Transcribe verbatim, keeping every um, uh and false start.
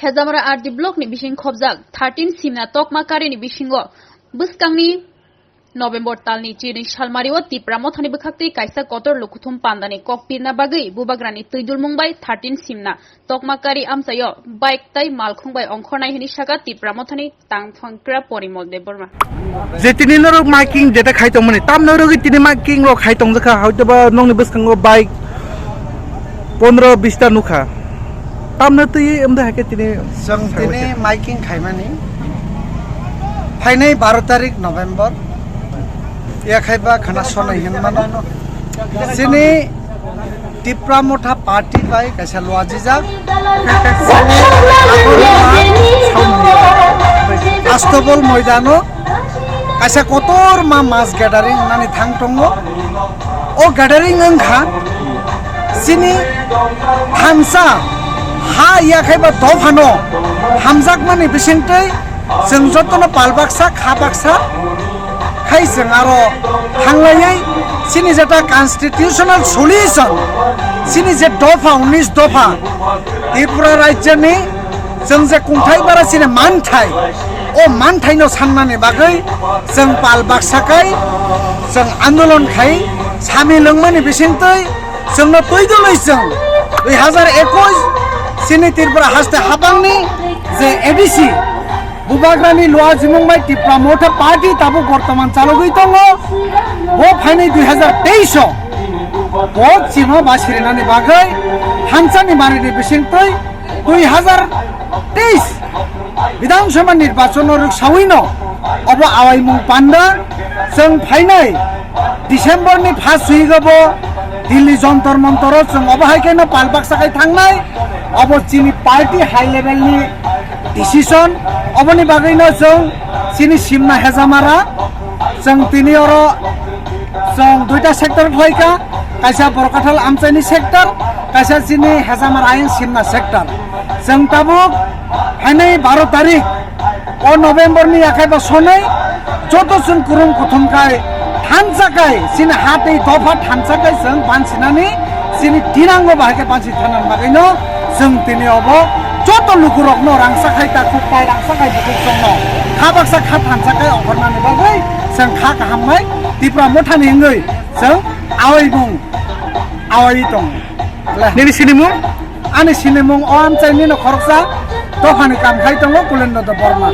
Hejamara R D block ni bising khobjak thirteen simna tokma karini bisingo bwskangni November talni chini salmario Tipra Mothani bwkhaktwi kaisa kotor lukuthum pandani kok pirna bagwi bubagrani twidulmung bai thirteen simna tokma kari amchaio bike tai malkhung bai ongkhornai hwnwi saka Tipra Mothani tangphangkra Porimol Debbarma. Je tini norok miking jeta khai tongmani, tamno rogwi tini miking rok khai tongjakha, hoitoba nokni bwskango bike pondro bista nukha. Tamno twi wngde hai khe tini Chwng tini miking khaimani phainai baro tarik November, yakhaiba khana sonai hinmano. Chini Tipra Motha Party bai kaisa luajijak. Astobol moidano kaisa kotorma mass gathering wngnani thang tongo. O gathering wngkha chini thansa ha yakhaiba dophano hamjakmani bisingtwi chwng jotono pal baksa kha baksa khai chwng aro thanglaiwi chini jeta constitutional solution, chini je dopha, unis dopha, Tripura rajyoni chwng je kungthai bara chini manthai, o manthaino sannani bagwi chwng pal baksa kai chwng andolon khai samil wngmani bisingtwi chwngno twi dwlwi chwng dui hazar ekush chini Tripura haste habangni je A D C Bubagrani luajimung bai Tipra Motha Party tabuk bortoman chalogwi tongo. Bo phainai dui hazar teis o bo chino basirinani bagwi thansani barini bisingtwi dui hazar teis Bidhan Sabha nirbachon o rwksawino obo awaimung panda chwng phainai December ni first week o bo Delhi Jantar Mantar o chwng obo hai kheno pal baksa khai thangnai. Obo chini party high level ni decision. Oboni bagwino chwng chini simna Hejamara, chwng tini oro chwng duita sector khlaikha, kaisa Borokathal amchaini sector, kaisa chini Hejamara ayang simna sector. Chwng tabuk phainai baro tarik o November ni yakhai ba sonai joto chwng kurum kuthum kai thansa kai chini ha tei dopha thansa kai chwng bansinani chini tinango bahai khe bansi thanani bagwino chwng tini obo joto lukurokno rangsa khai takhuk tai rangsa khai bukhuk chwngno kha baksa kha thansa kai ongkhornani bagwi chwng kha kaham bai Tipra Mothani wngwi chwng awi bung awi tongo. Nini sinimung? Ani sinimung o amchaini no khoroksa dophani kam khai tongo Kulendra Debbarma.